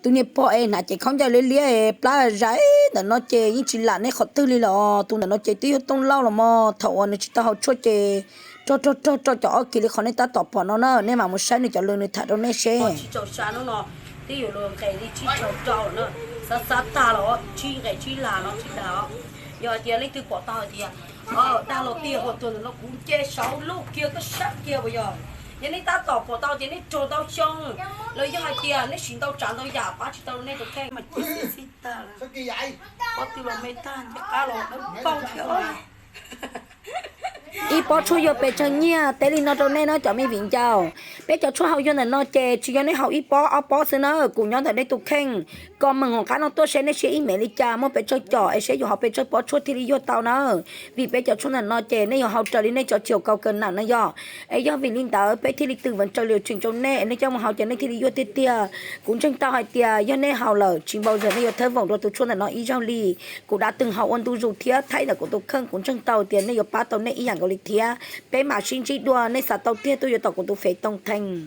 Tus niag pog es hnav cev khaub ncaws liab liab plab zais ntawm no ces yeej tsis lam nej qhov twg li los. Tus ntawm no ces twb yog Tooj Lauj los mog, thaum uas nws tsis tau haus tshuaj ces rog rog rog rau cov ob kiv li qhov nej tab tom pom no na. Nej mam mus saib nws cov lus nws tham rau nej seb. Tsis tsaus sa hnub no twb yuav luag nqes li tsib caug rau na, xav xav tag los tsib nqes tsib lag no tsis dag os. Yog hais tias leej twg pom tau hais tias dag los tiag, hos tuag ntawm no kuv nce saum lub kiag koj sab kiag uas yog, yog nej tab tom pom tau ces nej raug ntau xyoo, los yog hais tias nej siv ntau tsav ntau yam pab tsis tau nej tus kheej mas cia xib tag, pob tw los me tag, nce qab los dawb paug thiab. Ib pob tshuaj yuav pes tsawg nyiaj? Teb li no rau nej na cov me viv ncaus, peb cov tshuaj haus yog ntawm no ces tsis yog nej haus ib pob ob pob xwb na, kuv nyob ntawm nej tus kheej. Comment hauv qab no tuaj seb nej siab ib mev li cas, muaj pes tsawg com es seb yuav haus pes tsawg pob tshuaj thiaj li yuag tau na. Vim peb cov tshuaj ntawm no ces nej yuav haus raws li nej cov chiều cao cơ năng na yog. Es yog vim li ntawd peb thiaj li tư vấn raws li tseem rau nej, nej coj mus haus ces nej thiaj li yuag tiag tiag. Kuv ntseeg tau hais tias yog nej haus lawm tsis npau yog nej yuav thawb voom dua tus tshuaj ntawm no ib zaug li. Kuv đã từng haus ua ntu zus thiab thaij ntawm kuv tus kheej, kuv ntseeg tau tias nej yuav pab tau nej ib yam nkaus li thiab. Peb mam sib ntsib dua, nej xav tau tiag tuaj yuav tom kuv tus Fev Tooj Theej.